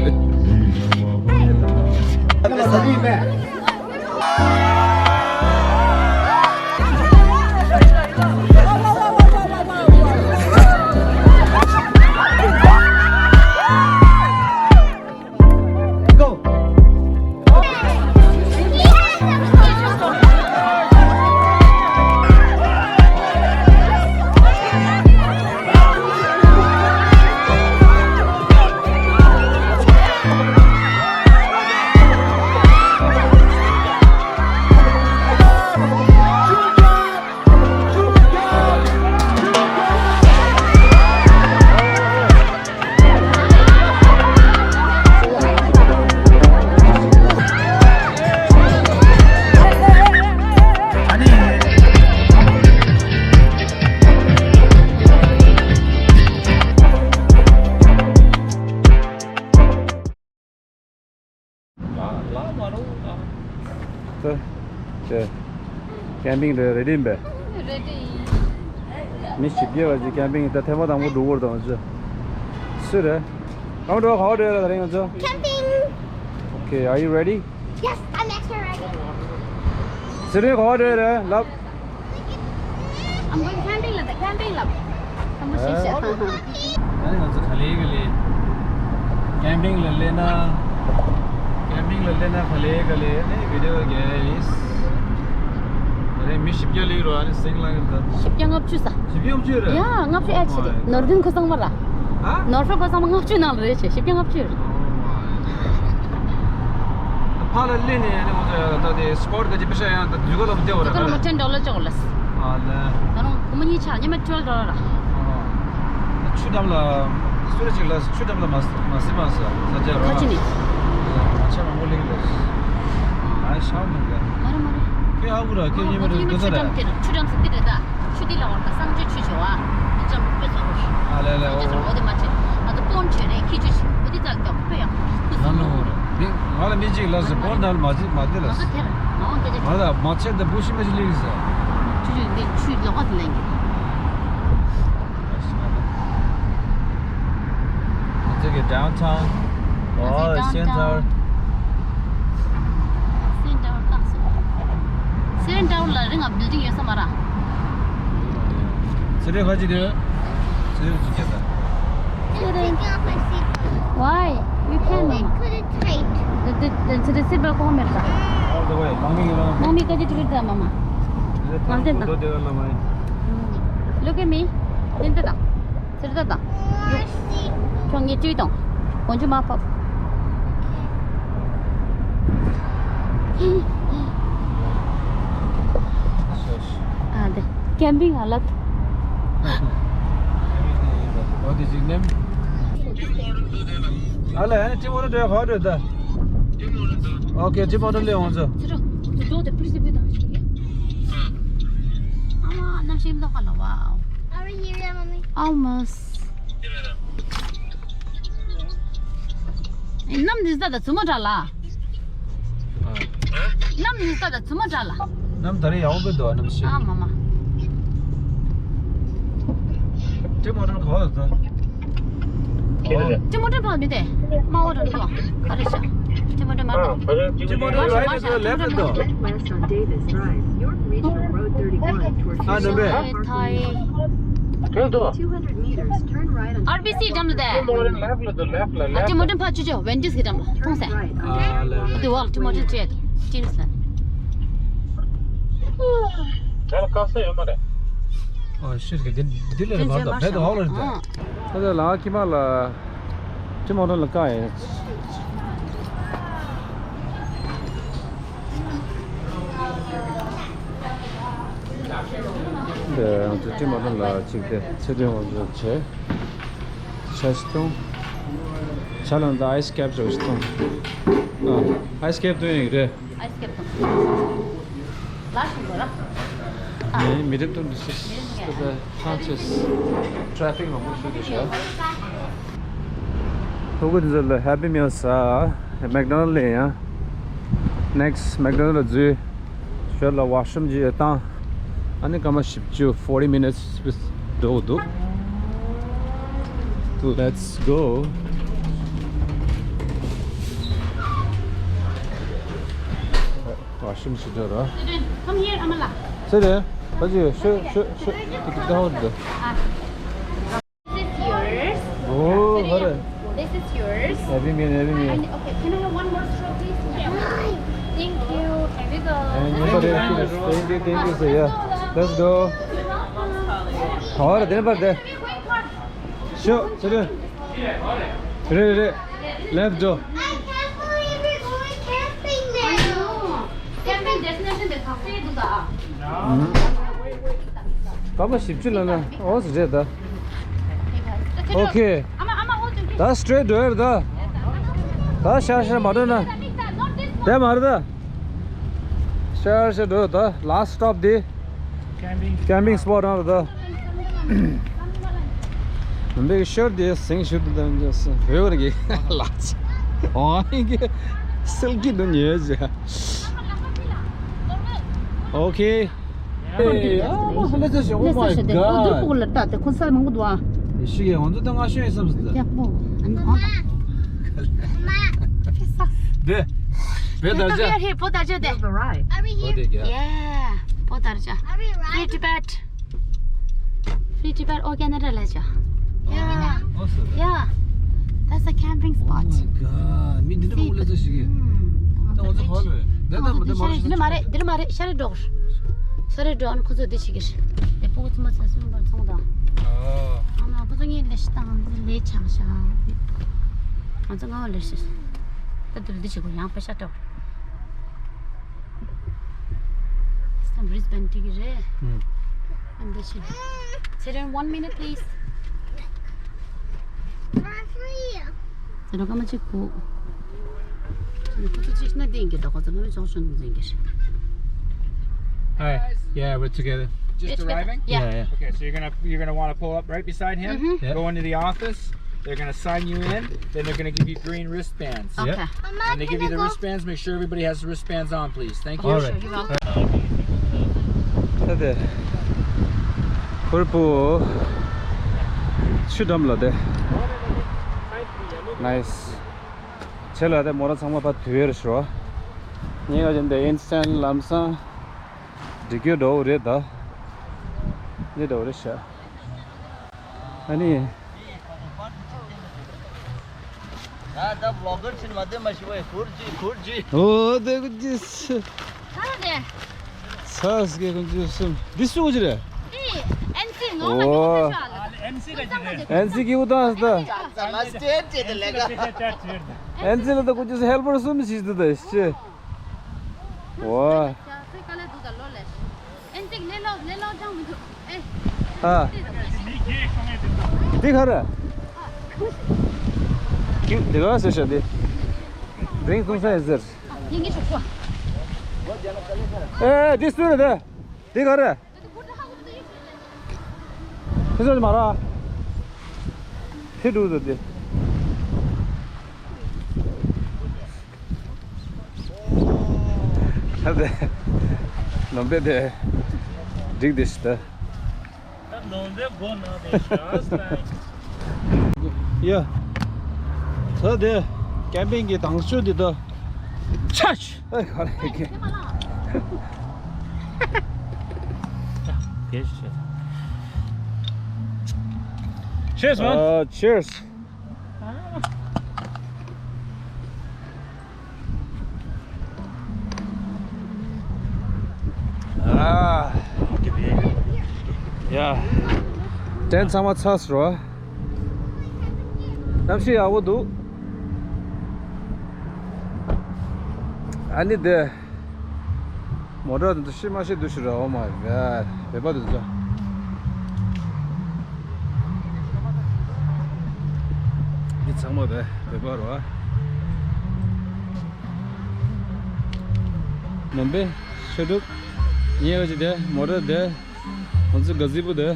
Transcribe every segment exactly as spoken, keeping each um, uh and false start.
ལ་ལ་མ་རུ་ལ། ད་ད་ཀེམ་པིང་རེ་རེ་ཌི་ཡིན་པས། རེ་ཌི་ཡིན། མི་བཞི་བརྒྱ་བ་ཅིག་ཀེམ་པིང་ད་ཐེངས་མ་དང་པོ་འགྲོ་གི་ཡོད་དང་ཅི། སུ་རེད། གང་འགྲོ་ག་པར་འགྲོ་ཡ་ད་རིང་ང་ཚོ། Camping. Okay, are you ready? Yes, I'm actually ready. ཚེ་རིང་ག་པར་འགྲོ་ཡ་རེད་ལབ། I'm going camping ལབ་ད། ཀེམ་པིང་ལབ། དང་པོ་ཤེས་བྱ། ཨ་ནི་ང་ཚོ་ག་ལེ་ག་ལེ་ཀེམ་པིང་ལ་སླེབས་ན། ཀེམ་པིང་ལ་སླེབས་ན་ག་ལེ་ག་ལེ་ནི་བི་ཌི་ཡོ་རྒྱག་ཡིན། ད་རེས་མི་བཞི་བརྒྱ་སླེབས་རོགས། ཨ་ནི་སེང་ལང་གི་ད། བཞི་བརྒྱ་ལྔ་བཅུ་ས། བཞི་བརྒྱ་ལྔ་བཅུ་རེད། ཡ་ལྔ་བཅུ་ཨེ་ཆེ་རེད། ནོར་ལྡིང་ཁུ་སང་མ་ར། ཨ། ནོར་ཧྥེ་ཁུ་སང་མ་ལྔ་བཅུ་ནང་ལ་རེད་ཆེ། བཞི་བརྒྱ་ལྔ་བཅུ་རེད། ཕ་ལ་ལེ་ནས་ནི་ང་ཚོ་ད་དེ་སི་པོཊ་ག་ཅི་པེ་ཤ་ཡང་ད་དུས་ག་ལ་བདེ་བ་ར། དུས་ག་ལ་མ་ཊེན་ཌོ་ལར་ཅོག་ལ། ཨ་ལེ། ད་རུང་སྒོར་མོ་གཉིས་ཆག་ཉི་མ་ཊུ་ཝེལ་ཌོ་ལར་ར། ཨ། ཆུ་འགྲམ་ལ་སུ་རེ་ཅིག་ལ་ཆུ་འགྲམ་ལ་མ་མ་སི་མ་ས་ས་ཇ་ར། ཁ་ཅི་ནི། ཆ་མང་པོ་ལེགས་ལ། ཨ་ཤ་མ་ག་མ་རེད་མ་རེད། ཁྱེད་ཨ་ཁུ་ར་ཁྱེད་ཉི་མ་རེ་ད་ད་ར། ཆུ་འགྲམ་ས་དེ་རེད་ད། ཆུ་འདི་ལ་བར་ག་སངས་རྒྱས་ཆུ་བྱེ་བ། འདི་ཅམ་དཔེ་ཚོ་རུ། ཨ་ལེ་ལེ། སངས་རྒྱས་ཚོ་འོ་དེ་མ་བྱེད། ང་ཚོ་སྤོན་ཆེ་རེད་ཁྱི་ཆུ་ཆེ་འོ་དེ་ཙག་ཀྱོག་དཔེ་ཡག་ཁུ་ན་སུ་ལོ་རེད། འདི་ང་ལ་མི་གཅིག་ལ་སི་སྤོན་ད་ལ་མ་གཅིག་མ་དེ་ལ། ང་ཚོ་དེར་ང་འོང་སྐད་ཆ། ང་ལ་མ་ཆེ་ད་བུ་ཤི་མ་ཤི་ལི་ཟ། ཆུ་ཆུ་འདི་ཆུ་ལོག་ག་དེ་ལེན་གི། ང་ཚོ་གི་downtown། ཨོ་སེན་ཊར། སེན་ཊར་བཀག་སོང་། སེན་ཊར་ལ་རི་ང་བིལ་ཌིང་ཡོད་ས་མ་ར། ཚེ་རིང་ཁ་ཅིག་རེད། ཚེ་རིང་ཅིག་རྒྱབ་ད། Why? You can. It's too tight. ཚེ་རིང་སི་ཊི་བེལ་ཊི་གོན་མེད་ད། All the way. མང་མི་ཡོད་ལ། མང་མི་ཁ་ཅིག་ཊི་ཀེཊ་ད་མ་མ། ཚེ་རིང་ཐང་གོ་དོ་དེ་བ་ལ་མ་ཡིན། Look at me. ཏན་ཏན་ད། ཚེ་རིང་ད་ད། ཁྱོད་ངས་བྲིས་དང་། དགོང་ཇུ་མ་ཕབ། ཨ་དེ་ཀེམ་པིང་ཨ་ལད། ཨ་ལ་ཧན་ཊི་མོ་ར་འདྲ་ཧོ་འདྲ་ད། ཨོ་ཁེ་ཊི་མོ་ར་ལེ་འོང་ཚོ། ཚེ་རིང་ཚེ་རིང་དེ་པི་ལི་སི་དེ་པི་ལི་སི་དེ་པི་ལི་སི། ཨ་མ་གནམ་གཤིས་མི་འདུག་ག་ལ། Wow. Are we here yet, Mommy? Almost. གནམ་འདི་ཟ་ད་ཚུ་མོ་དྲ་ལ། གནམ་འདི་ཟ་ད་ཚུ་མོ་དྲ་ལ། གནམ་ད་རེས་ཡག་པོ་འདུག་གནམ་གཤིས། ཨ་མ་མ། ཊི་མོ་ཊར་ག་པར་འདུག་ཊི་མོ་ཊར་ཕག་མི་དེ། མ་འོ་རང་འདུག་ག་རེ་ཤ། ཊི་མོ་ཊར་མ་འགྲོ། ཊི་མོ་ཊར་right at the left འདུག West on Davis Drive, York Regional Road thirty-one, toward ཨ་ནི་བས། Two hundred meters, turn right on ཨར་བི་སི་འགྲམ་ལ་དེ། ཊི་མོ་ཊར་ཕག་ཆུ་ཆུ་ཝེན་ཌིས་གི་འགྲམ་ལ་མཐོང་སེ། ཨ་ལ་ལ། དེ་བ་ཊི་མོ་ཊར་ཆེ་ཊི་རིས་ལ། ཨོ་ཤིར་གི་འདི་འདི་ལ་རེད་མ་གཏོགས་བེད་ཧོ་ལ་རེད། ད་ལ་ཁྱི་མ་ལ། ཊི་མོ་ཊར་ལ་བཀག་ཡིན། འདི་ང་ཚོ་ཊི་མོ་ཊར་ལ་གཅིག་དེ་ཚེ་ཐོན་ང་ཚོ་བྱས། ཆ་ཞིག་བཏུང་། ཆ་ལ་འདི་ཨའི་སི་ཀེབ་ཅིག་བཏུང་། ཨ་ཨའི་སི་ཀེབ་བཏུང་ཡིན་རེད། ཨའི་སི་ཀེབ་བཏུང་། ལ་ཤུ་གོ་ར། ནས་མི་རབས་དང་འདི་སྲིད་ད་ལྟ་ཐང་ཆེས་ཊེ་ཕིག་མང་པོ་ཞིག་འདུག་ཤག་ཕྲུ་གུ་འདི་ཚོ་ལ་ཧེ་པི་མིལ་ཟ། མེག་ཌོ་ནལ་ལ་ཡང་། ནེག་སི་མེག་ཌོ་ནལ་ལ་འཛུལ། ཞོར་ལ་ཝ་ཤི་རུམ་ཅིག་བཏང་། ཨ་ནི་སྐར་མ་བཞི་བཅུ་forty minutes འགྲོ་འདུག Let's go. Come here, Amala. Sit there. What you? Show, show, show. Take it down there. Ah. This is yours. Oh, what a. This is yours. Every meal, every meal. And, okay, can I have one more straw, please? Yeah. Thank you. Here we go. And you got it. Thank you, thank you, sir. Yeah. Let's go. All right, then, but there. Sure, sit there. Ready, ready. Let's go. I can't believe we're going camping now. Camping destination དེ་ཁག་པོ་འདུག་ད། ད་མ་ཞིབ་ཅིག་ལ་ན་ཨོ་ཟེར་རེད་ད། ཨོ་ཁེ། ད་straight འགྲོ་ཡར་ད། ད་ཤར་ཤར་མ་འགྲོ་ན། དེ་མ་རེད་ད། ཤར་ཤར་འགྲོ་ད། Last stop དེ། Camping spot རང་རེད་ད། འདི་ཤར་དེ་སེང་ཤུར་དུ་དམ་རྒྱུ་སེ་བོད་རིགས་ལགས། ཨོ་ཡིན་གི་སིལ་གི་དུ་ཉེ་ཟེ། ཨོ་ཁེ། Hey, oh, let's just, oh my God. Are we here? Are we here? Yeah, Free Tibet. Free Tibet, oh, Canada ལ་ཆ། Yeah. Awesome. Yeah. That's a camping spot. Oh my God. མི་འདི་འདྲ་མང་པོ་སླེབས་ཚར་ཞིག་གི། ད་ང་ཚོ་ཧོལ་ཝེ། འདི་ལྟ་མི་འདི་མ་རེད། འདི་མ་རེད། འདི་མ་རེད། ཤར་རེ་འགྲོ། ཤར་རེ་འགྲོ་ཨ་ནི་ཁོ་ཚོ་འདི་བྱེད་ཀྱི་རེད། དེ་ཕྲུ་གུ་ཚོ་མ་ཚང་སུ་མ་ཚང་དང་། ཨ་མ་ཁོ་ཚོ་ངའི་ལས་ཤི་དང་ལས་ཆགས་ཤག་ང་ཚོ་ང་བ་ལས་ཤི། ད་འདི་འདི་བྱེད་དགོས། ཡང་པེ་ཤ་སྤྲད། Some wristband ཀྱི་རེད། ཨུམ། And this is Sit in one minute, please. ཟེར་རོ་ཀ་མ་གཅིག་གུ། ཁོ་ཚོ་གཅིག་ན་ལྡིང་གི་འགྲོ། ཁོ་ཚོ་ཕ་མའི་ཚོགས་ཆུང་འཛིན་གྱི་རེད། Hi. Yeah, we're together. Just arriving? Yeah. Yeah, yeah. Okay, so you're gonna, you're gonna wanna pull up right beside him. Mm-hmm. Yep. Go into the office. They're gonna sign you in. Then they're gonna give you green wristbands. Okay. Yep. When they give you the wristbands, make sure everybody has the wristbands on, please. Thank you. All right. Sure, you're welcome. ད་དེ། ཧུར་པོ། ཆུ་འགྲམ་ལ་དེ། Nice. ཆེ་ལ་དེ་མོ་ར་ཚང་མ་ཕར་དུས་ཡོད་རེད་ཤོ། ཉེ་ག་ཅན་དེ་ཨིན་སི་ཊན་ལམ་སང་འགྲིག་གི་འགྲོ་རེད་ད། འདི་འགྲོ་རེད་ཤ། ཨ་ནི། ད་ད་བི་ལོག་གར་ཕྱིན་མ་དེ་མ་ཤི་བའི་ཁུར་ཅི་ཁུར་ཅི། ཨོ་དེ་ཀུ་ཅི་སི། ད་དེ། ཚ་སི་ཀེ་ཀུན་ཅི་སུམ། འདི་སུ་ཅི་རེད། འདི་ཨེན་སི་ངོ་མ་ཨོ། ནི་ཁོ་ཤ་ལ། ཨེན་སི་ལ་ཅི་རེད། ཨེན་སི་ཀི་ཀུ་ཏང་སི་ད། ཙ་ལ་སི་ཊེ་ཊི་ཅི་དེ་ལེ་ག་ཨེན་སི་ལ་ད་ཀུ་ཅི་སི་ཧེལ་པར་སུམ་ཞིག་ཏུ་ད་ཤི། ཨོ། ཨ། འདི་ག་རེ། འདི་ག་ཟེར་ཤག་འདི། འདི་ག་ཟེར་ཤག་འདི། ཨེ། འདི་སུ་རེད་འདི། འདི་ག་རེ། ཁྱེད་ཚོ་མ་ར། ཁྱེད་འགྲོ་འདུག་སྟེ། ད་དེ། ནོམ་པེ་དེ། འགྲིག་དེ་ཤི་ད། ད་ནོམ་པེ་མགོ་ནག་དེ་ཤ་སྟ། ཡ། ད་དེ། ཀེམ་པིང་གི་དང་ཤོས་འདི་ད། ཆ་ཆ། ཨེ་ག་རེ་གི། Cheers, man. Uh, cheers. ཨ། ཡ། ཏེན་ཚང་མ་ཚར་སོང་། གནམ་གཤིས་ཡག་པོ་འདུག་ཨ་ནི་དེ། མོ་ཊ་དེ་ཚོ་ཤི་མ་ཤི་འདུག་ཤི་ར། Oh my God. བོད་པ་དེ་ཚོ། འདི་ཚང་མ་བོད་པ་རེད་བ། ནོམ་པེ་ཤ་དྲུག་ཉེ་བ་ཅིག་དེ་མོ་ཊ་དེ། ང་ཚོ་ག་ཟི་པོ་དེ།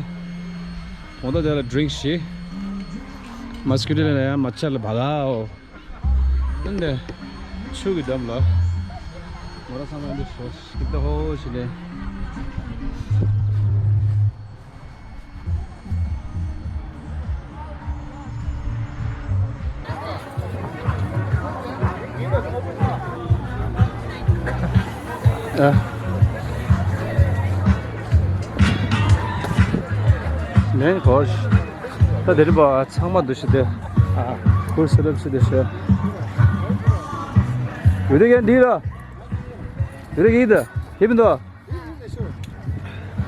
མོ་ཊ་དེ་ལ་ཌི་རིང་ཤི། མ་སི་ཀི་ཊོ་ལ་ཡང་མ་ཆ་ལ་བ་གའོ། འདི་ཆུ་གི་འགྲམ་ལ། མོ་ར་ཚང་མ་འདི་ཧོ་ཤི་ད་ཧོ་ཤི་ལེ། ཨ། ལན་གོ། ད་དེ་རིང་པ་ཚང་མ་འདུ་ཤེས་དེ། ཨ། ཁུར་སེ་རབ་སེ་དེ་ཤེས། ཡོད་དེ་གན་འདི་ར། ཡོད་དེ་གི་ད། ཧེ་མི་འདུག་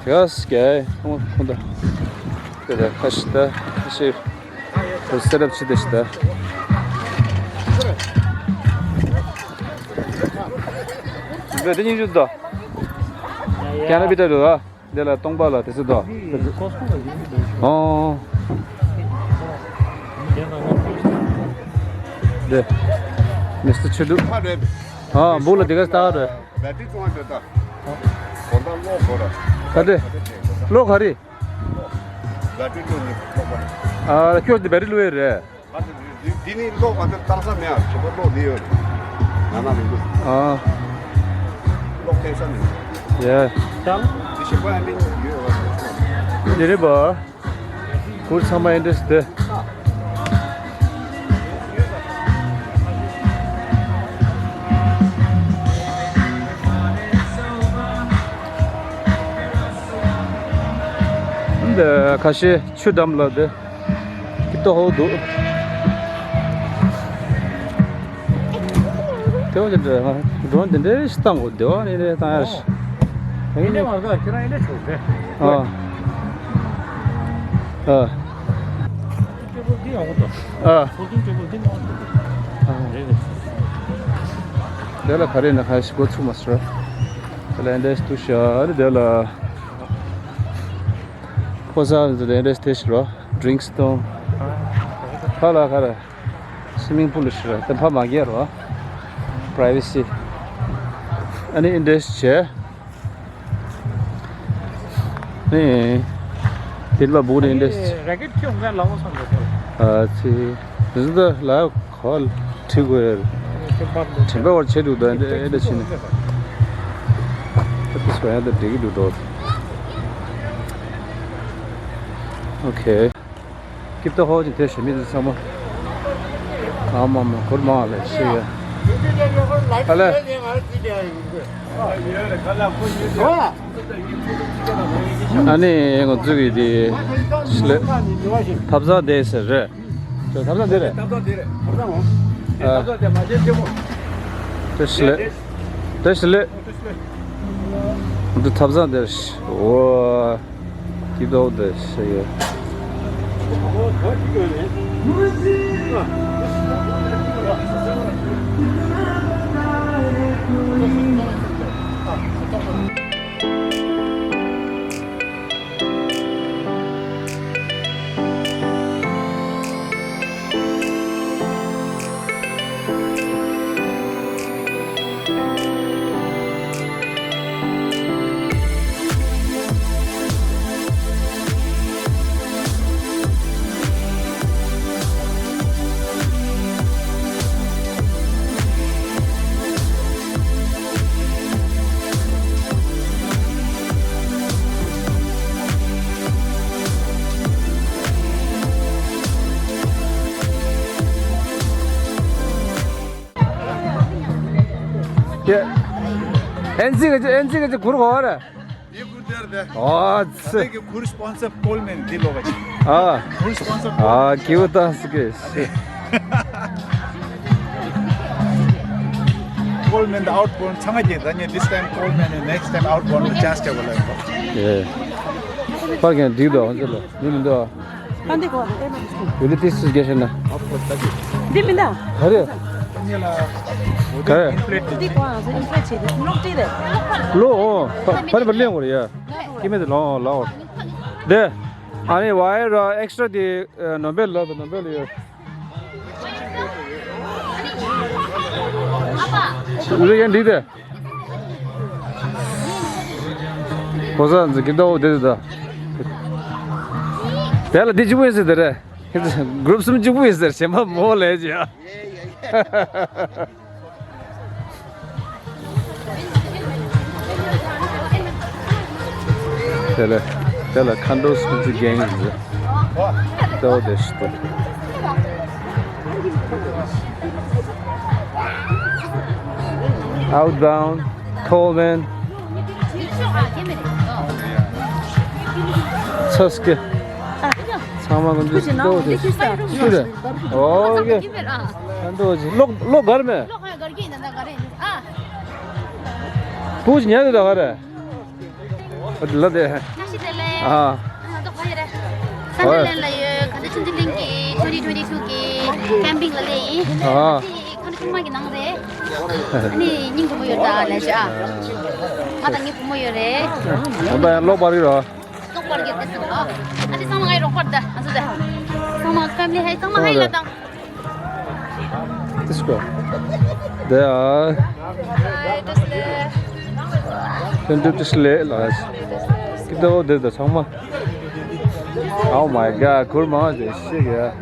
ཡ་སི་ཀེ། ཁོང་ཁོང་ད། དེ་ད་ཁ་ཤི་ད་ཁ་ཤི། ཁུར་སེ་རབ་སེ་དེ་ཤེས་ད། བེ་དེ་སྙིང་རྗེ་འདུག་ཀ་ན་བི་ད་རུ་ཨ། དེ་ལ་སྟོང་པ་ལ་དེ་ཚོ་དོ། ཨོ། དེ། མི་སི་ཆུ་དུ། ཨ་འབུ་ལ་དེ་ག་ལྟ་རེད། བེ་ཏི་ཙོང་དེ་ད། གོ་ད་ལོ་གོ་ར། ག་དེ། ལོ་ག་རེ། བེ་ཏི་ལོ་ནི་ལོ་ག་ར། ཨ་ཁྱོད་དེ་བེ་ཏི་ལོ་རེད། ང་ཚོ་འདི་འདི་ནི་གློག་མ་ཐེབས་བཏང་ས་མེད་ཨ། གྲོད་པ་གློག་འདི་ཡོད་རེད། ང་ན་མི་འདུག་ཨ། གློག་འཐེན་ས་མེད། ཡ། འདི་ཞིག་པ་ཨ་མིན་ཡོད་བ། འདི་རེད་པ། གུར་ཚང་མ་ཨེ་འདྲས་དེ། འདི་ཁ་ཤས་ཆུ་འགྲམ་ལ་དེ། ཀི་ཏོ་ཧོ་འདུག་དེ་བ་ཅན་འདྲ། སྒྲོན་དེ་འདྲའི་ཞིག་བཏང་དགོས། དེ་བ་ནི་རེ་བཏང་ཡ་ཞིག་ཨ་ནི་མ་ག་ཁྱེད་རང་ཨེ་འདྲ་ཆོག་རེད། ཨ། ཨ། ཅོ་པོ་འདི་ཡག་པོ་འདུག་ཨ། ཕོ་ཐུང་ཅོ་པོ་འདི་མ་འདུག་ཨ། རེད་རེད། དེ་ལ་ག་རེ་ན་ཁ་ཞིག་འགོ་ཚུགས་མ་སོང་། དེ་ལ་ཨེ་འདྲ་ཞིག་འདུག་ཤག་དེ་ལ། ཕོ་གསར་ཚོ་དེ་འདྲས་དེ་ཞིག་རོ། ཌི་རིང་སི་དང་། ཕ་ལ་ཁ་ར། སི་མིང་པུལ་ཞིག་ར། དེ་ཕ་མ་རྒྱལ་རོ། པ་རའི་ཝེ་སི། ཨ་ནི་ཨིན་འདྲས་བྱས། ནི། དེ་ལ་བུ་ནི་ཨིན་འདྲས། རེ་ཀེ་ཊི་ཁྱོད་ངས་ལ་འོ་སམ་རེད། ཨ་ཙི། དེ་ཚོ་ལ་གོ་ཁྲིད་དགོས་ཡ་རེད། དྲན་པ་བར་ཆད་འདུག་ད་ཨེ་འདྲ་བྱས་ནས། ད་དེ་སོ་ཡ་ད་འགྲིག་གི་འདུག་དོ། ཨོ་ཁེ། ཀིབ་ཏོ་ཧོ་ཅིག་དེ་ཞེ་མི་དེ་ཚང་མ། ཨ་མ་མ་གུར་མང་ལ་ཤི་ཡ། ཨ་ལེ། ཨ་ནི་ང་ཚོ་གི་དེ་ལེ། ཐབ་ཚང་དེ་ཟེར་རེད། ཐབ་ཚང་དེ་རེད། ཐབ་ཚང་དེ་རེད། ཨ། དེ་ཞི་ལེ། དེ་ཞི་ལེ། འདི་ཐབ་ཚང་དེ་རེད། འོ། ཀིབ་ཏོ་དེ་ཞི་ཡ། ཨེན་སི་གི་ཨེན་སི་གི་གུར་གོ་ར། ཡི་གུར་དེར་དེ། ཨ་ཙི། ཨ་ནི་གི་གུར་སྤོན་སར་ཀོལ་མེན་འདི་ལོག་ག་ཅི། ཨ། གུར་སྤོན་སར་ཀོལ། ཨ་ཀིའུ་ཏ་སི་ཀེ། ཀོལ་མེན་ད་ཨའུཊ་པོན་ཚང་མ་གི་ད་ནི་this time ཀོལ་མེན་next time ཨའུཊ་པོན་ལ་ཅན་སི་སྤྲད་གོ་ལ་ཡོད། ཡེ། ཕར་གྱང་འགྲིག་འདུག་ཨང་ཅི་ལ་མི་མི་འདུག་ཨ། ཨ་འདི་གོ་ཨེ་མ་འདི་སུ། ཡོད་དེ་ཏིས་སུ་རྒྱ་ཤེ་ན། འདི་མི་འདུག་ག་རེ། ག་རེ། འདི་གོ་ཨ་ཟེ་ཨིན་ཕྲེ་ཆེ་དེ་ལོག་ཏི་རེད། ལོ་ཨོ། ཕ་ཕ་རི་པ་ལེན་གོ་རེ་ཡ། ཀི་མེ་དེ་ལོ་ལོ། དེ། ཨ་ནི་ཝའི་ར་ཨེག་སི་ཊ་ར་དེ་ནོ་བེལ་ལ་དང་ནོ་བེལ་ཡོད། རེ་ཡན་འདི་དེ། ཁོ་ས་འཛིན་གྱི་འདུག་དེ་དེ་ད། དེ་ལ་འདི་གཅིག་པུ་ཡིན་ཟེར་དེ་རེད། གུ་རུབ་གསུམ་གཅིག་པུ་ཡིན་ཟེར་བྱེད་མ་མོ་ལས་ཀྱི་ཡ། དེ་ལ་དེ་ལ་ཁ་འགྲོ་སུམ་ཅུ་རྒན་ཡིན་ཟེར། དེ་བ་དེ་ཤི་དེ། Outbound, Coleman. ཐབས་ཀྱི། ཚང་མ་ཀུན་གྱིས་ཤུགས་རེ། ཨོ་ཀེ། ཨ་འདོ་ཅི་ལོག་ལོག་གར་མེད། བུ་ཅི་ཉལ་འདུག་ད་ག་རེ། ལ་དེ། ཨ། སན་ཌེ་ལན་ལ་ཡོད། ག་འདྲ་ཆུང་ཆུང་གླིང་གི་twenty twenty-two གི་ཀེམ་པིང་ལ་སླེབས་ཡིན། ཨ། ཁ་ནི་ཆུང་མ་གི་ནང་རེད། ཨ་ནི་སྙིང་རུས་པོ་ཡོད་ད་ལས་ཤག་ང་དང་ངའི་བུ་མོ་ཡོད་རེད། ད་ཡང་ལོག་པར་གྱི་རོ། ལོག་པར་གྱི་དེ་སུ་ཨ། ཨ་ནི་ཚང་མ་ངའི་རོགས་པར་ད་ང་ཚོ་ད། ཚང་མ་ཕེ་མི་ལི་ཧའི། ཚང་མ་ཧའི་ལ་དང་། This girl. They are. Hi, Tesla. Can do this late, guys. Get over there, the summer. Oh my God, cool, man, this shit, yeah.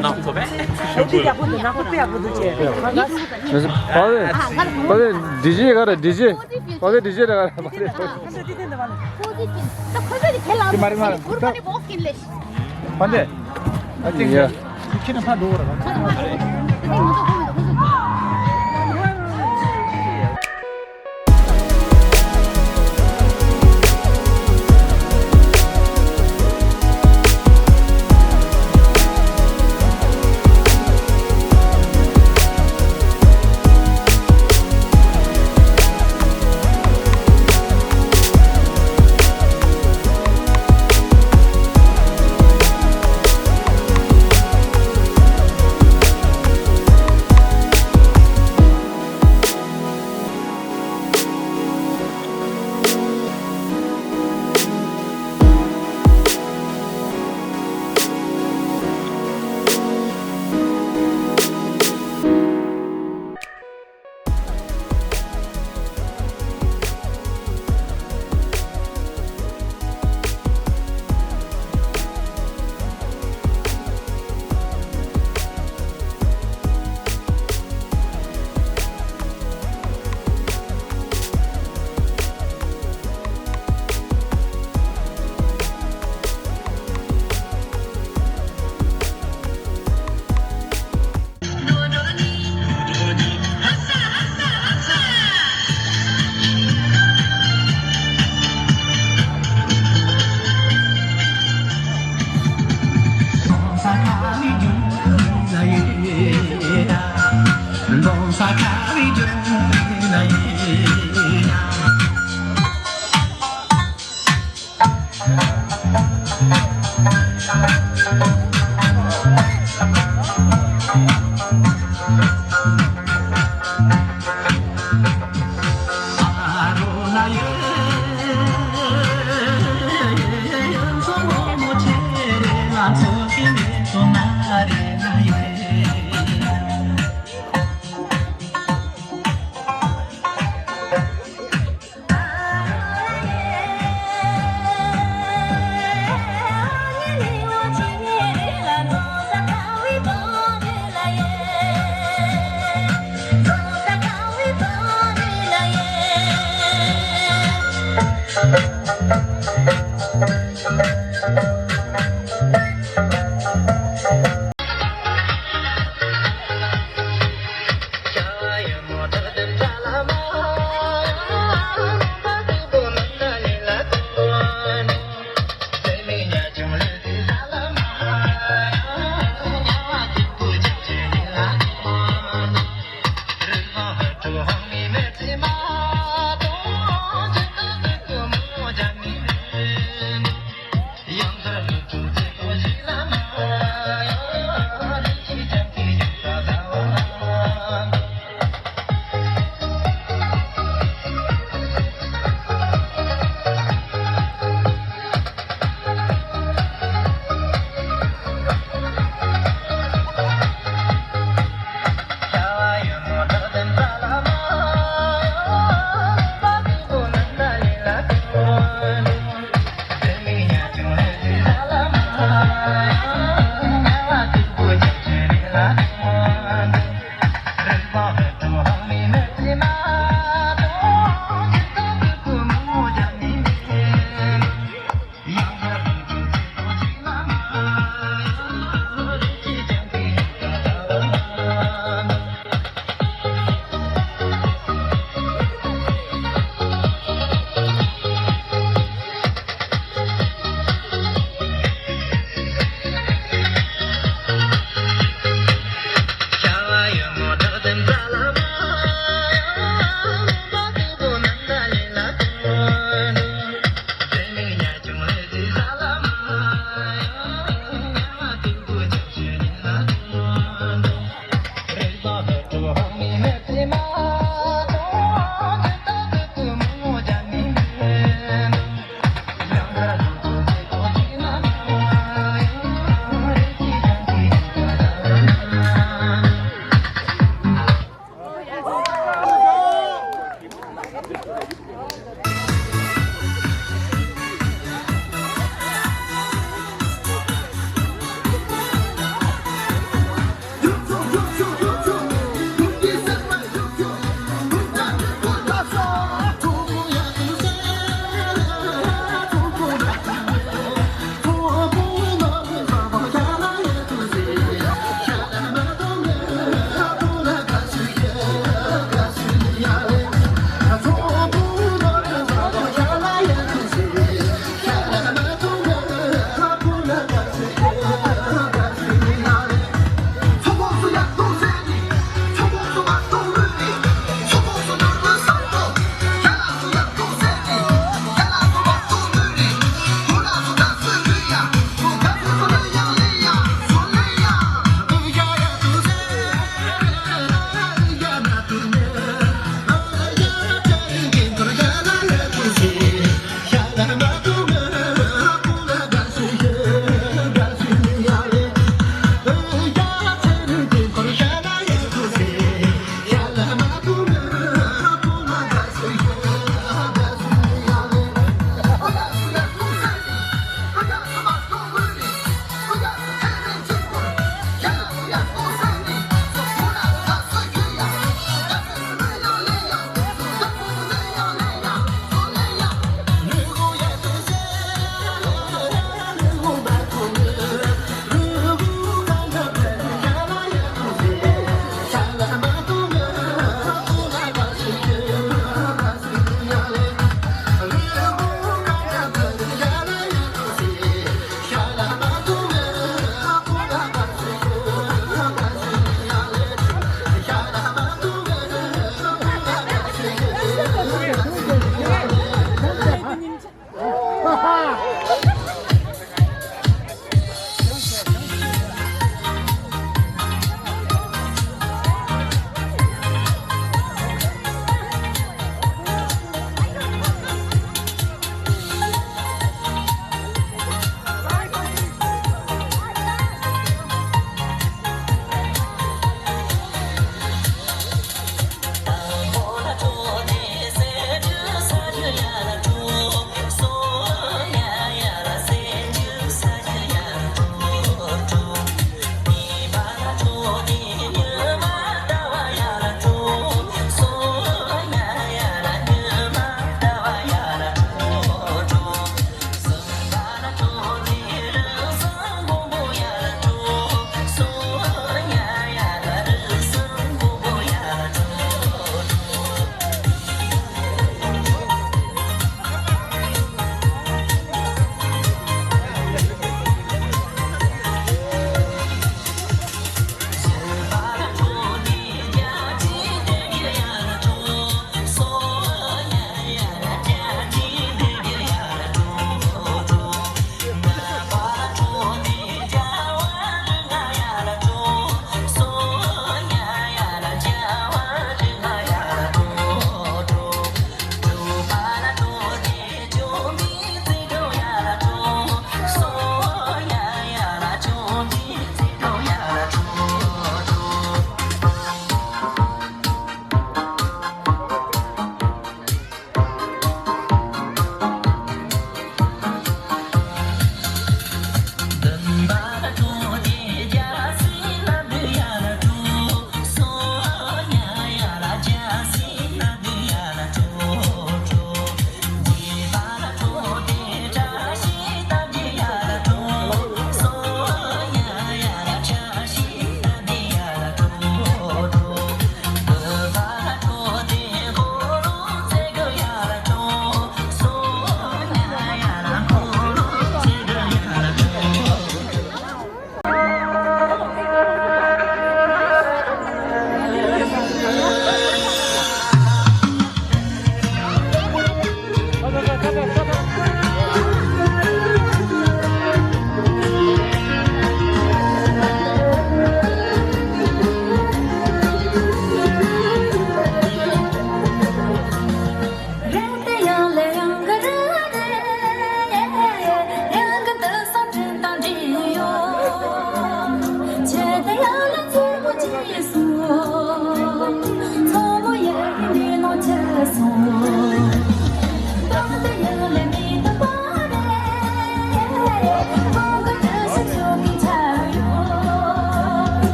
Not so bad. This is probably D J got a D J. Probably D J got a. ཁོ་ཚོས་དེ་ལ་དེ་མ་རེད་མ་རེད། ཕ་འདྲེ། ཨ་ཅིག་ཡ། ཁྱེད་ནི་ཕ་འགྲོ་བར།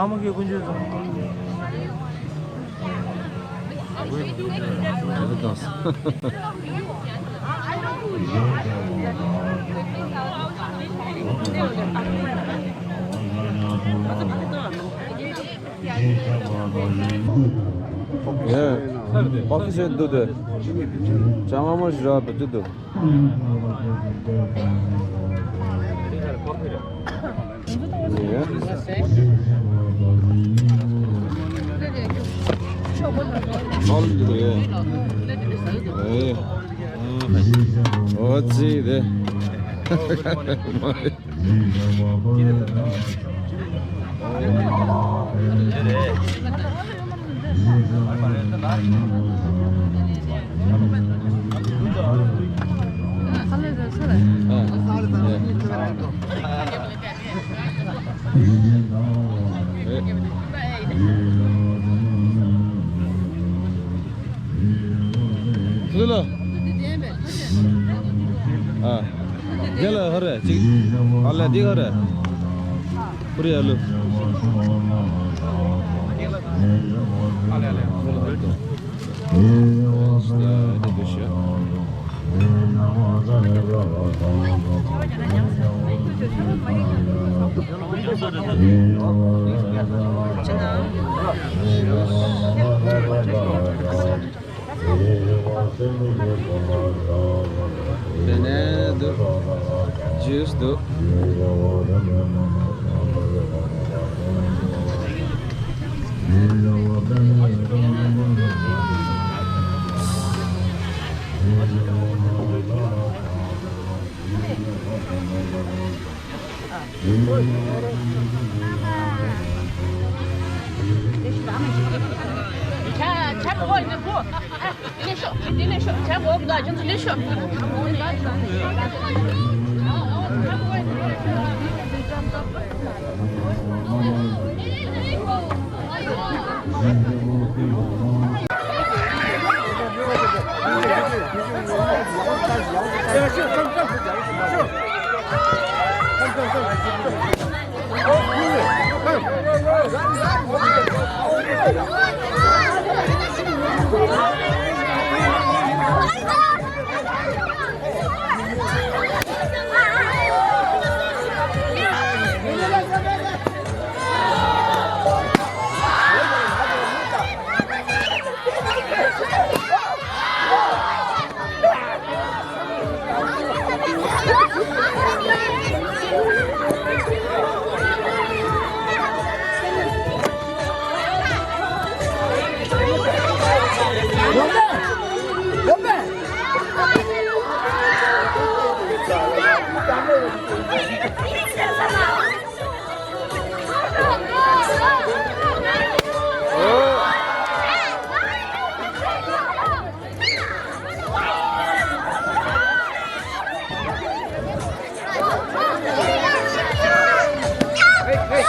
ཨ་མ་གི་ཀུན་སྤྱོད་བཟང་། ཡ། པ་ཕི་ཤེ་འདུག་དེ། ཅང་ཨ་མ་ཞིག་རག་པ་འདུག་དེ། ཨོ་ཙི་དེ། ལུ་ལ། ཨ། དེ་ལ་ཧ་རེ་ཅིག་ཨ་ལ་འདི་ཧ་རེ། ཕུ་རི་ཨ་ལུ། དེ་ནས་འདུག་ཇུས་འདུག་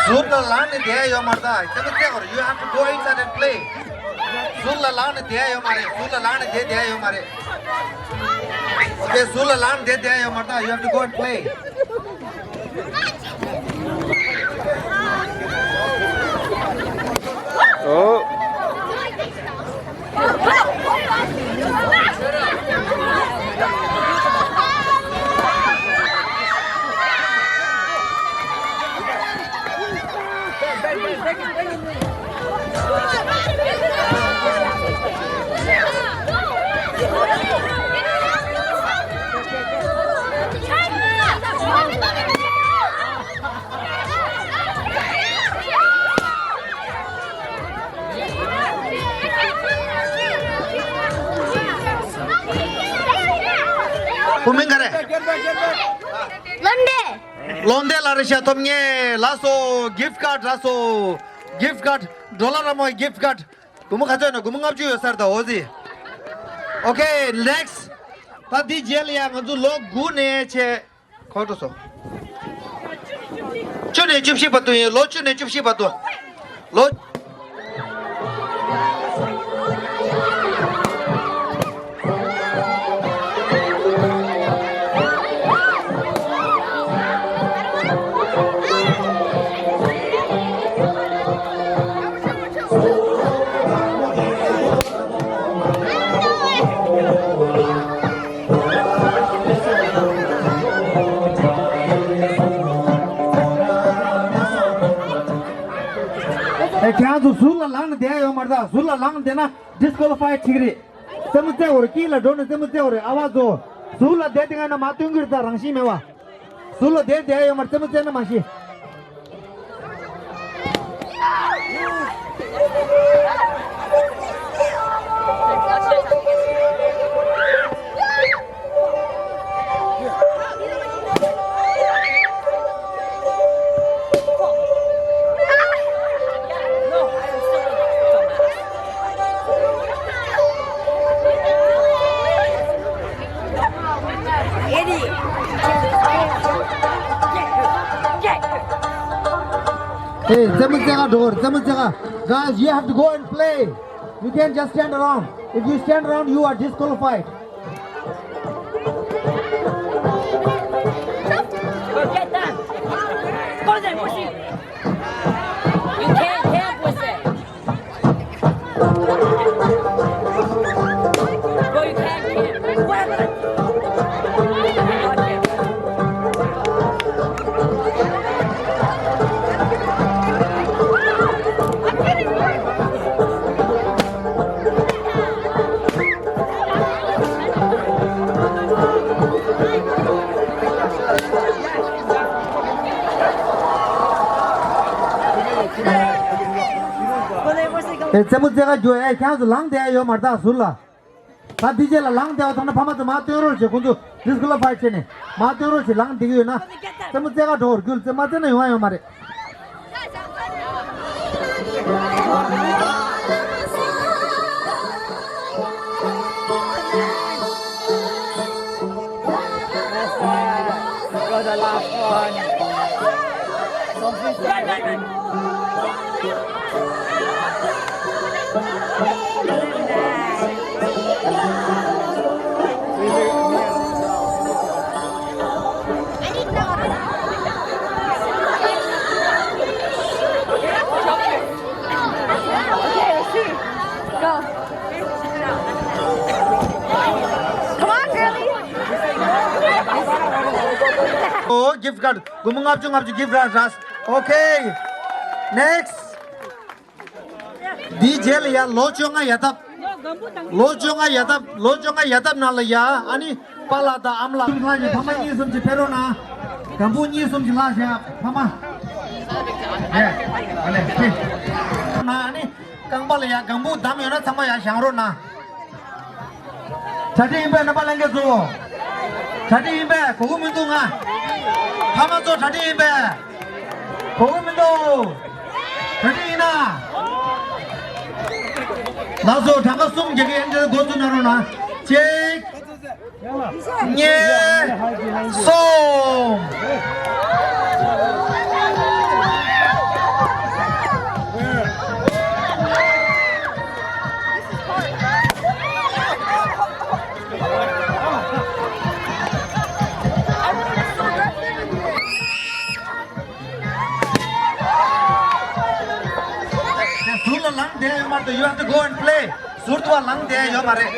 ཟུར་ལ་ལངས་ནས་བསྡད་ཡོད་མ་རེད་ད། ཁྱེད་ཚོ་བལྟས་དགོས་རེད། You have to go inside and play. ཟུར་ལ་ལངས་ནས་བསྡད་ཡོད་མ་རེད། ཟུར་ལ་ལངས་ནས་བསྡད་བསྡད་ཡོད་མ་རེད། Okay, ཟུར་ལ་ལངས་ནས་བསྡད་བསྡད་ཡོད་མ་རེད་ད། You have to go and play. ཨོ། བུ་མིང་ག་རེ། བློ་འདས། བློ་འདས་ལགས་རེད་ཤག་ཐོབ་ངེས་ལགས་སོ། gift card ལགས་སོ། gift card ཌོ་ལར་ར་མོ་gift card སྒོར་མོ་ག་ཚོད་ཡོད་ན། སྒོར་མོ་ལྔ་བཅུ་ཡོད་ས་རེད་ད། འོ་ཟི། Okay, next. ད་འདི་རྗེས་ལ་ཡང་ང་ཚོ་ལོ་དགུ་ནས་བྱས། ག་པར་འགྲོ་སོང་། བཅུ་ནས་བཅུ་བཞི་བར་དུ་ཡིན། ལོ་བཅུ་ནས་བཅུ་བཞི་བར་དུ། ལོ། ཟུར་ལ་ལངས་ནས་བསྡད་ཡོད་མ་རེད། ཟུར་ལ་ལངས་བསྡད་ན་disqualify་བྱེད་ཀྱི་རེད། རྩེད་མོ་རྩེ་བར་དཀྱིལ་ལ་འགྲོ་ནས་རྩེད་མོ་རྩེ་བར་རེད། ཨ་བ་ཚོ་ཟུར་ལ་བསྡད་དེ་ང་ན་མ་སྟོན་གྱི་རེད། ད་རང་བཞིན་མེད་བ། ཟུར་ལ་བསྡད་བསྡད་ཡོད་མ་རེད། རྩེད་མོ་རྩེ་ན་མ་ཤེས། Hey, རྩེད་མོ་རྩེ་ག་འགྲོ། རྩེད་མོ་རྩེ་ག Guys, you have to go and play. You can't just stand around. If you stand around, you are disqualified. Go get them. Go there, push it. You can't camp with it. Bro, you can't camp. ཨེ། རྩེད་མོ་རྩེ་ག་རྒྱུ། ཨེ། ཁྱེད་ཚོ་ལངས་བསྡད་ཡོད་མ་རེད། ད་ཟུར་ལ། ད་འདི་རྗེས་ལ་ལངས་བསྡད་པ་མཐོང་ན་ཕ་མ་ཚོ་མར་སྟོན་རོགས་བྱེད། ཁོང་ཚོ་disqualify བྱས་ནས་མར་སྟོན་རོགས་བྱེད། ལངས་བསྡད་ཀྱི་ཡོད་ན། རྩེད་མོ་རྩེ་ག་འགྲོ་བར་རྒྱུ། རྩེད་མ་རྩེ་ན་ཡོང་ཡ་ཡོད་མ་རེད། Got the last one. Don't be scared. Okay, let's see. Go. Come on, girlie. Oh, gift card. སྒོར་མོ་ལྔ་བཅུ་ལྔ་བཅུ་gift card་རག Okay. Next. འདིའི་རྗེས་ལ་ཡ་ལོ་བཅོ་ལྔ་ཡར་འདབ། ལོ་བཅོ་ལྔ་ཡར་འདབ། ལོ་བཅོ་ལྔ་ཡར་འདབ་ནང་ལ་ཡ། ཨ་ནི་པཱ་ལགས་དང་ཨ་མ་ལགས། ཕ་མ་གཉིས་གསུམ་གྱིས་ཕེབས་རོགས་གནང་། སྒམ་པོ་གཉིས་གསུམ་གྱིས་ལག་བཞག་ཕ་མ། ཡ། ཨ་ལེ། ཕེབས། ན་ཨ་ནི་རྐང་པ་ལ་ཡ་སྒམ་པོ་བསྡམས་ཡོད་ན་ཚང་མ་ཡར་བཞེངས་རོགས་གནང་། གྲ་སྒྲིག་ཡིན་པས་རྣམ་པ་ལྷན་རྒྱས་ཚོ། གྲ་སྒྲིག་ཡིན་པས། གོ་གི་མི་འདུག་ང་། ཕ་མ་ཚོ་གྲ་སྒྲིག་ཡིན་པས། གོ་གི་མི་འདུག་གྲ་སྒྲིག་ཡིན་ན། ལགས་སོ། གྲངས་ཀ་གསུམ་རྒྱག་གི་ཡིན། འདི་འགོ་བཙུགས་གནང་རོགས་གནང་། གཅིག་གཉིས། གསུམ། དེ་ཟུར་ལ་ལངས་བསྡད་ཡོད་མ་རེད། You have to go and play. ཟུར་དུ་བ་ལངས་བསྡད་ཡོད་མ་རེད།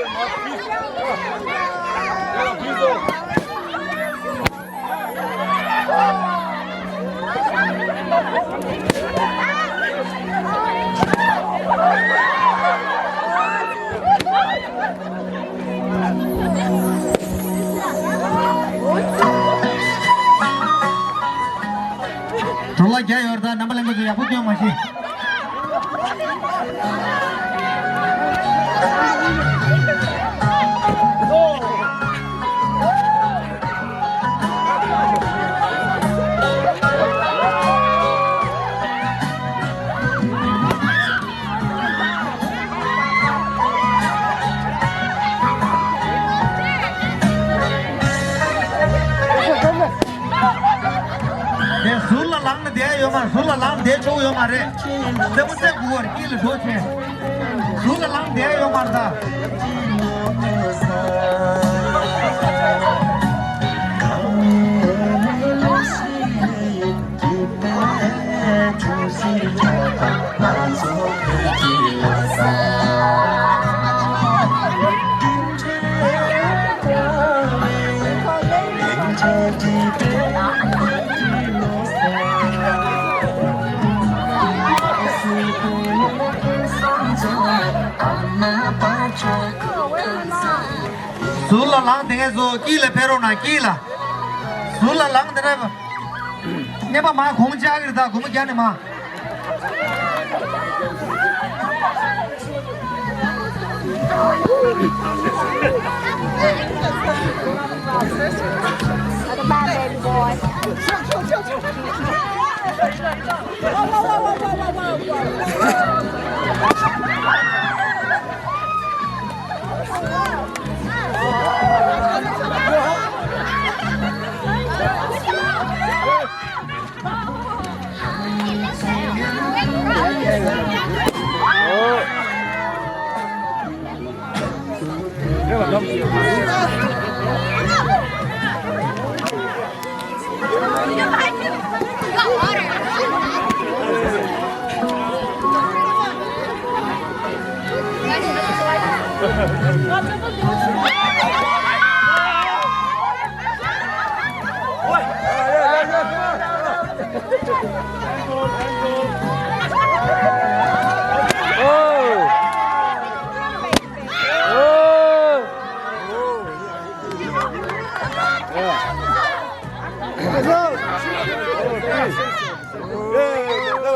གྲོ་ལ་རྒྱ་ཡོར་ད་རྣམ་པ་ལྷན་རྒྱས་ཚོ་ཡག་པོ་སྐྱོན་མ་ཤེས། དེ་ཟུར་ལ་ལངས་ནས་བསྡད་ཡོད་མ། ཟུར་ལ་ལངས་བསྡད་ཆོག་ཡོད་མ་རེད། རྩེད་མོ་རྩེ་དགོས་པར་དཀྱིལ་ལ་འགྲོ་བྱས། ཟུར་ལ་ལངས་བསྡད་ཡོད་མ་རེད་ད། ཟུར་ལ་ལངས་དེ་ངས་བཟོ་དཀྱིལ་ལ་ཕེབས་རོགས་གནང་། དཀྱིལ་ལ། ཟུར་ལ་ལངས་དེ་འདྲ། རྔན་པ་མ་གོང་བཅག་གི་རེད། ད་སྒོར་མོ་བརྒྱ་ནས་མ། Goodbye, baby boy.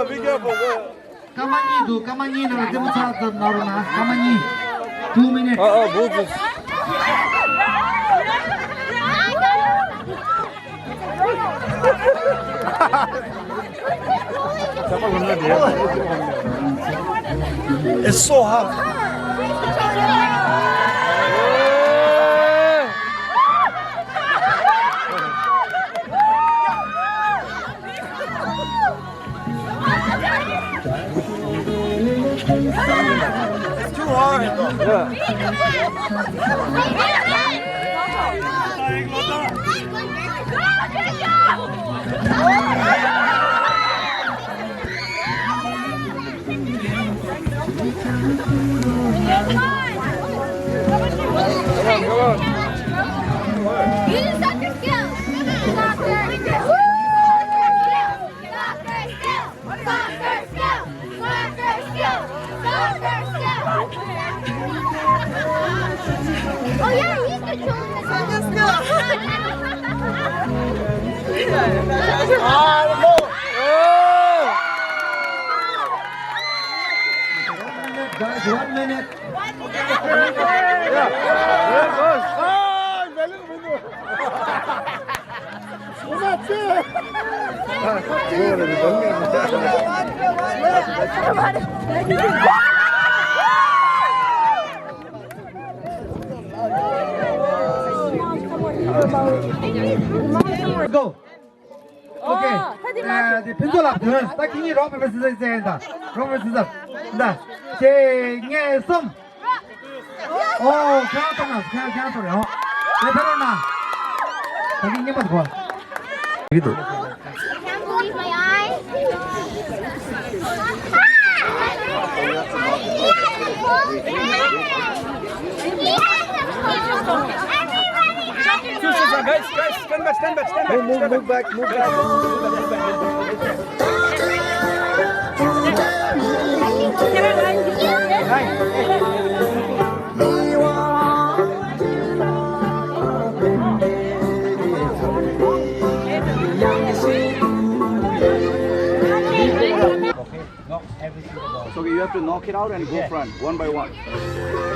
Be careful, man. སྐར་མ་གཉིས་འདུག་སྐར་མ་གཉིས་ནང་ལ་རྩེད་མོ་ཚར་ཙམ་གནང་རོགས་གནང་། སྐར་མ་གཉིས། Two minutes. ཨ་ཨ་བུ་བུ། It's so hot. It's too hard. Yeah. Come on, come on. You just have to skill. Soccer skill! Soccer skill! Soccer skill! Soccer skill! Oh yeah, he's the soccer skill. Ah, no. One minute, guys, one minute. Yeah. Yeah, boss. Ah, Go. Okay. ཨ། དེ་ཕུན་ཚོགས་ལགས་དོན། ད་ཁྱེད་གཉིས་rock paper scissors རྩེ་ཡིན་ད། Rock paper scissors ད། གཅིག་གཉིས་གསུམ། ཨོ། ཁྱེད་རང་ཐོབ་ན། ཁྱེད་རང་ཁྱེད་རང་ཐོབ་རེད། ཨོ། དེ་ཕེབས་རོགས་གནང་། ད་གིན་རྔན་པ་དགོས། ཡིན་འདུག Can't believe my eyes. Guys, guys, stand back, stand back, stand back. Move, move, move back, move back. It's okay, you have to knock it out and go front, one by one.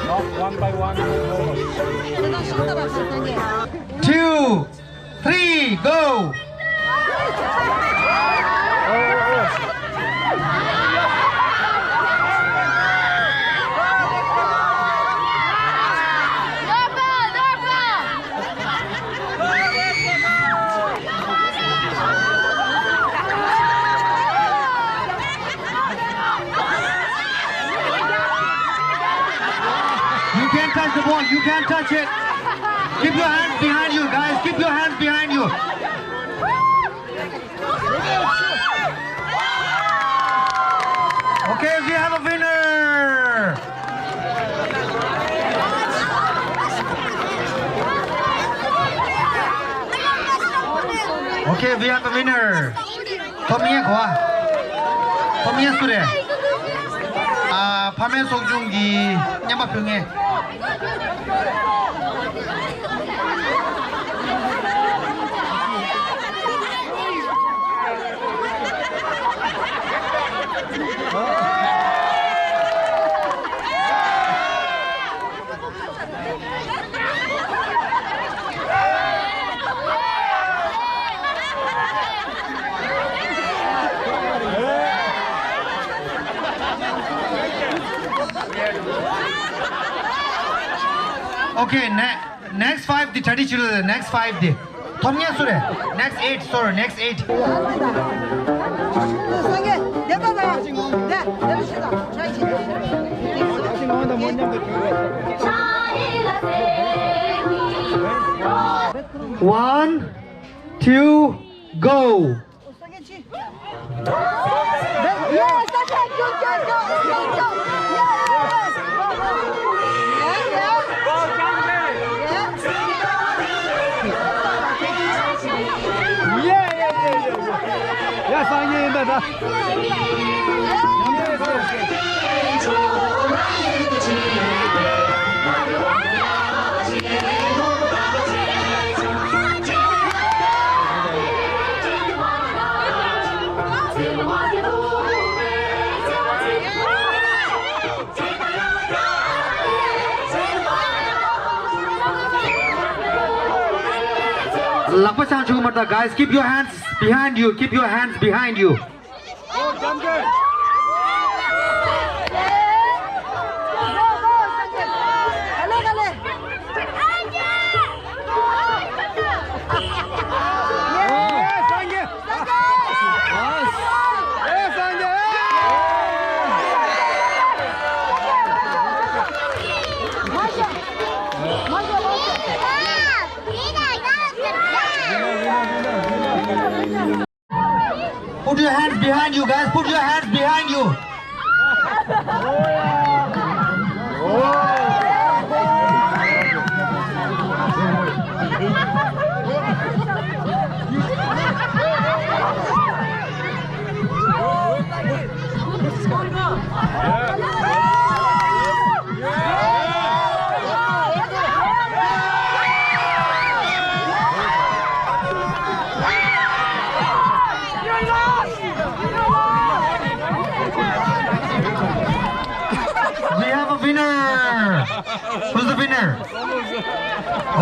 Knock one by one and go. Two, three, go! You can't touch the ball. You can't touch it. Keep your hands behind you, guys. Keep your hands behind you. Okay, we have a winner. Okay, we have a winner. ཐོབ་མཁན་གོ་བ། ཐོབ་མཁན་སུ་རེད། ཨ། ཕ་མའི་ཚོགས་ཆུང་གི་རྔན་པ་ཕུལ་མཁན། Okay, ne- next five དེ་གྲ་སྒྲིག་བྱེད་རོགས། next five དེ། ཐོབ་ངེས་སུ་རེད། next eight, sorry, next eight. One, two, go. ལག་པ་བརྐྱང་བཅུག་མ་ད། Guys, keep your hands behind you, keep your hands behind you. Put your hands behind you, guys. Put your hands behind you. We have a winner. Who's the winner?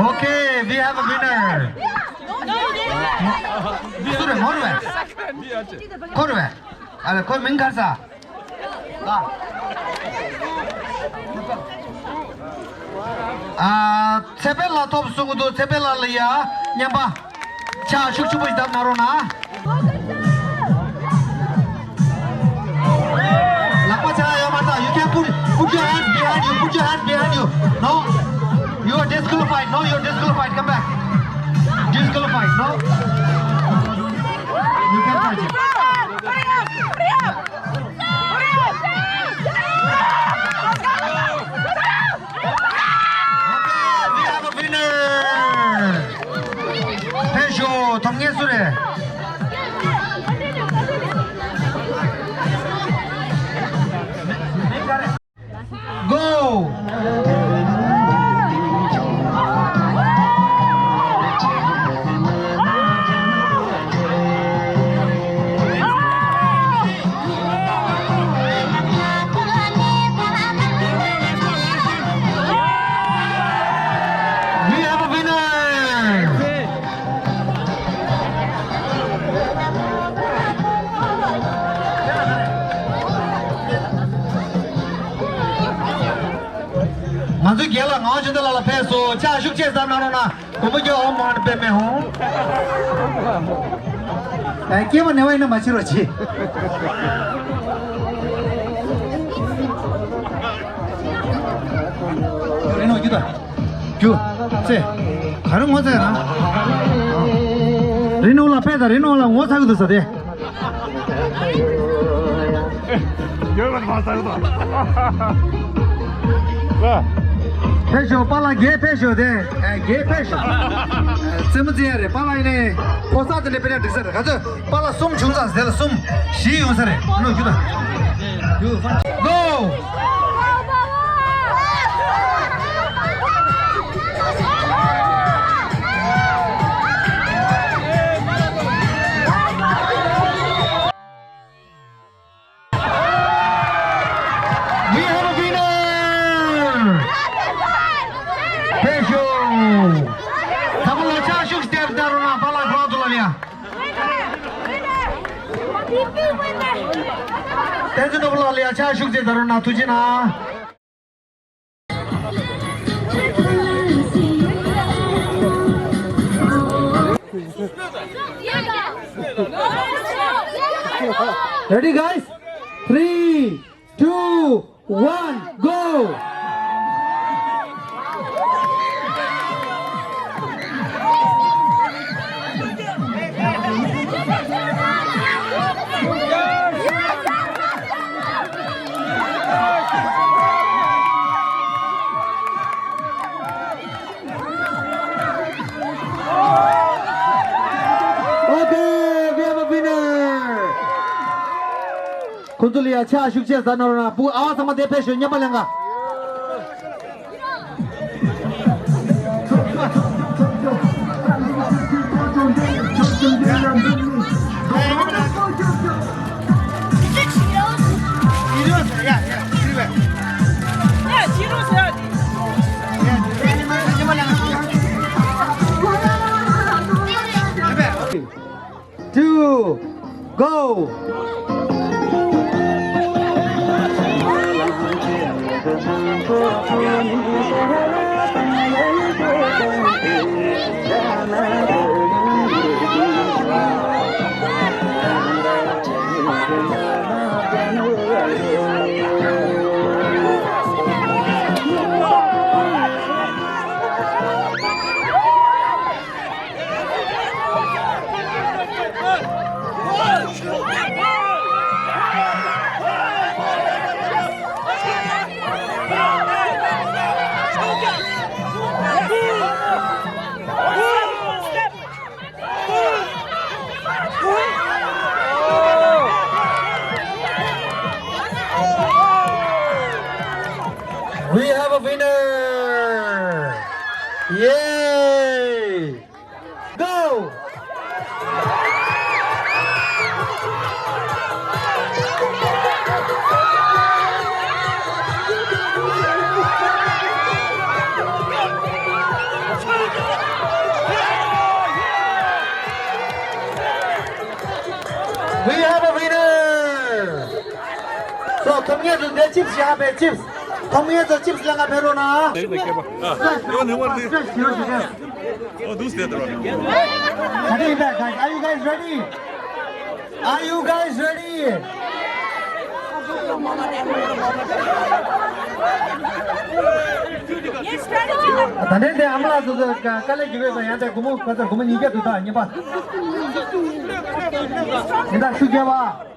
Okay, we have a winner. སུ་རེད། ཁོ་རེད་པས། ཁོ་རེད་པས། ཨ་ལ་ཁོའི་མིང་ག་རེ་ཟེར། ཨ། ཚེ་འཕེལ་ལགས་ཐོབ་གསུང་གི་འདུག་ཚེ་འཕེལ་ལགས་ལ་ཡ་མཉམ་པ་ཕྱག་ཤུགས་ཆེན་པོ་ཞིག་བརྡབ་གནང་རོགས་གནང་། ལག་པ་ཆག་ཡོད་མ་རེད། You can put, put your hands behind you, put your hands behind you. No, you are disqualified. No, you are disqualified. Come back. Disqualified. No, you can fight it. Okay, we have a winner. ཕེབས་ཤོག་ཐོབ་ངེས་སུ་རེད། Go! We have a winner! ང་ཚོའི་རྒན་ལགས་ངག་དབང་ཆོས་ལྡན་ལགས་ལ་ཕེབས་སོང་། ཕྱག་ཤུགས་ཆེ་ཙམ་གནང་རོགས་གནང་། གོམ་པ་རྒྱག་ཨོཾ་མ་ཎི་པདྨེ་ཧཱུྃ། ཨ། སྐྱེས་པ་ནས་བ་ཡིན་ན་མ་བྱེད་རོགས་གྱིས། རེ་ནོ་རྒྱུ་དང་། རྒྱུ། ཚེ། ག་རེ་ངོ་ཚ་ཡ་ན། རེ་ནོ་ལ་ཕེབས་དང་། རེ་ནོ་ལ་ངོ་ཚ་གི་འདུག་ཟེར་ཏེ། ཡོད་པ་མ་ཚ་གི་འདུག་ཕེབས་ཤོག་པཱ་ལགས་རྒྱལ་ཕེབས་ཤོག་དེ། ཨ། རྒྱལ་ཕེབས་ཤོག་རྩེད་མོ་རྩེ་ཡ་རེད། པཱ་ལགས་ཡིན་ནའི་ཕོ་གསར་དེ་འདྲ་དཔེ་ན་འགྲིག་ས་རེད། ག་ཚོད་པཱ་ལགས་གསུམ་བྱུང་ཙང་ཟེར་ལ་གསུམ་བཞི་ཡོང་ས་རེད། ཨ་ནུ་རྒྱུ་དང་། རྒྱུ། Go! We have a winner! ཕེབས་ཤོག་ཚང་མ་ལ་ཕྱག་ཤུགས་བརྒྱབ་བསྡད་རོགས་གནང་། པཱ་ལགས་ཁོ་རང་ཚོ་ལ་ཡ། བསྟན་འཛིན་ནོར་བུ་ལགས་ལ་ཡ་ཕྱག་ཤུགས་བརྒྱབ་བསྡད་རོགས་གནང་། ཐུགས་རྗེ་གནང་། Ready, guys? Three, two, one, go! Okay, we have a winner. ཁོང་ཚོ་ལ་ཡ་ཕྱག་ཤུགས་ཆེ་ཟ་ན་རོ་ན་བུ་ཨ་བ་ཚང་མ་དེ་ཕེབས་ཤོག་མཉམ་པ་ལེན་ག Two, go! We have a winner! Yay! Go! We have a winner! So, ཐོབ་མཁན་ཚོ་འདི་ཅིབས་བཞག་པའི་ཅིབས། ཐོབ་མཁན་ཚོ་ཅིབས་ལེན་ག་ཕེབས་རོགས་གནང་། Are you guys ready? Are you guys ready? Yes, ready. ད་ནས་དེ་ཨ་མ་ལགས་ཚོ་ཚོ་དཀའ་ལས་རྒྱག་པའི་ཡང་དེ་སྒོར་མོ་ཁ་ཚ་སྒོར་མོ་ཉིས་བརྒྱ་དུ་དག་གཉིས་པ། ཡིན་ད་ཤུགས་རྒྱབ་པ།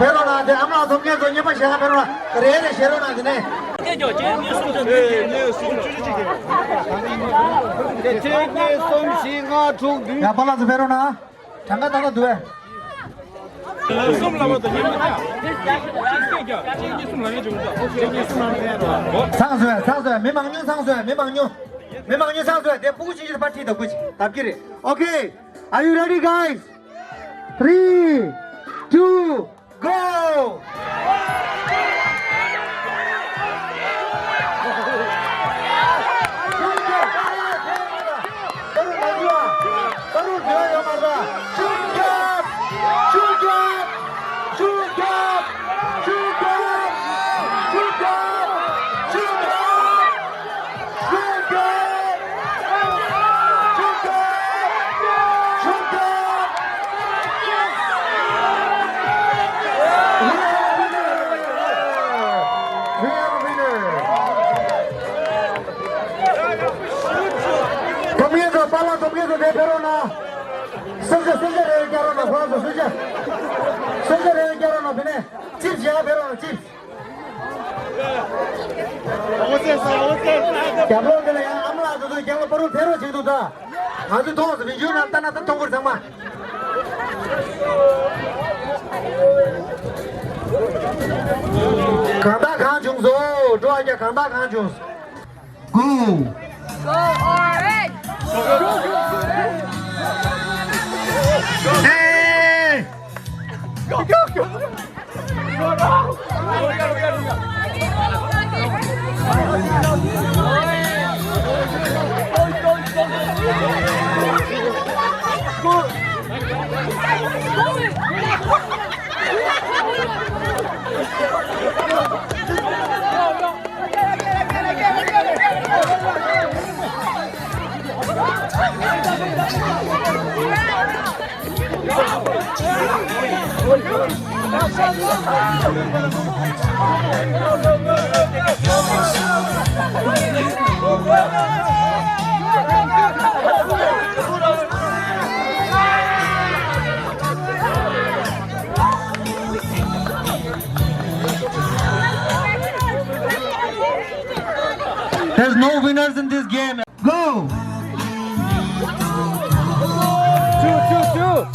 ཕེབས་རོགས་གནང་། དེ་ཨ་མ་ལགས་ཚོ་ངེད་ཚོ་བརྙན་པར་བཞག་ག་ཕེབས་རོགས་གནང་། རེ་རེ་བཞེས་རོགས་གནང་། དེ་ནས། དེ་གཅིག་གཉིས་གསུམ་བཞི་ལྔ་དྲུག་བདུན་བརྒྱད་དྲུག་ཅུ་གཅིག་བརྒྱད། དེ་གཅིག་གཉིས་གསུམ་བཞི་ལྔ་དྲུག་བདུན། ཡ་པ་ལགས་ཚོ་ཕེབས་རོགས་གནང་། གྲངས་ཀ་ཏག་ཏག་འདུག་གས། གསུམ་ལ་བ་དང་མཉམ་དུ་གཅིག་གཉིས་གསུམ་ལ་ངེས་བྱུང་། གཅིག་གཉིས་གསུམ་ལ་ངེས་བྱུང་། ཚང་བཟོས། ཚང་བཟོས། མི་མང་ཉུང་། ཚང་བཟོས། མི་མང་ཉུང་། མི་མང་ཉུང་། ཚང་བཟོས། དེ་སྤུ་གུ་ཆུང་ཆུང་ཕར་ཁྲིད་དང་། སྤུ་གུ་ཆུང་ཆུང་བདབ་ཀྱི་རེད། Okay, are you ready, guys? Three, two, go! ཐོབ་མཁན་ཚོ། པཱ་ལགས་ཐོབ་མཁན་ཚོ་དེ་ཕེབས་རོགས་གནང་། གསོལ་ཇ། གསོལ་ཇ་རེ་རེ་བརྒྱག་རོགས་གནང་། ཁོ་རང་ཚོ་གསོལ་ཇ། གསོལ་ཇ་རེ་རེ་བརྒྱག་རོགས་གནང་། དེ་ནས་ཅིབས་བཞག་ཕེབས་རོགས་གནང་། ཅིབས། རྒྱབ་ལོགས་དེ་ལ་ཡང་ཨ་མ་ལགས་ཚོ་ཚོ་རྒྱབ་ལོགས་པ་རུ་ཕེབས་རོགས་བྱེད་འདུག་ད། ང་ཚོས་མཐོང་སོང་། བི་ཌིའོ་ནང་ལྟ་ན་ད་མཐོང་གི་རེད་ཚང་མ། གང་དག་གང་བྱུང་སོང་། འགྲོ་ཨ་རྒྱ། གང་དག་གང་བྱུང་སོང་། Go! Go Orange! There's no winners in this game. Go! Two, two, two.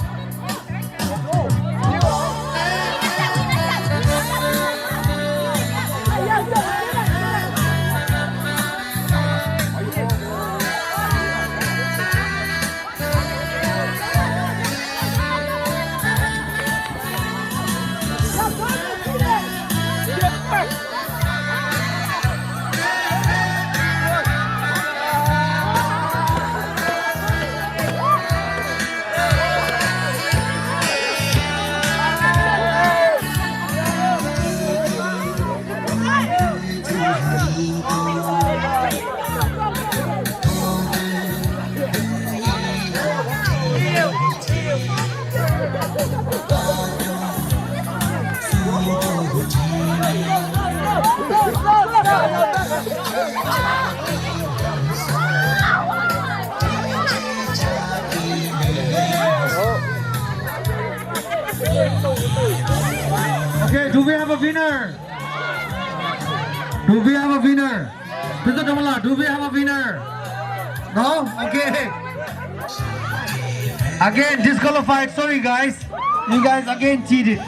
Okay, do we have a winner? Do we have a winner? Mister Tamala, do we have a winner? No? Okay. Again, disqualified. Sorry, guys. You guys again cheated.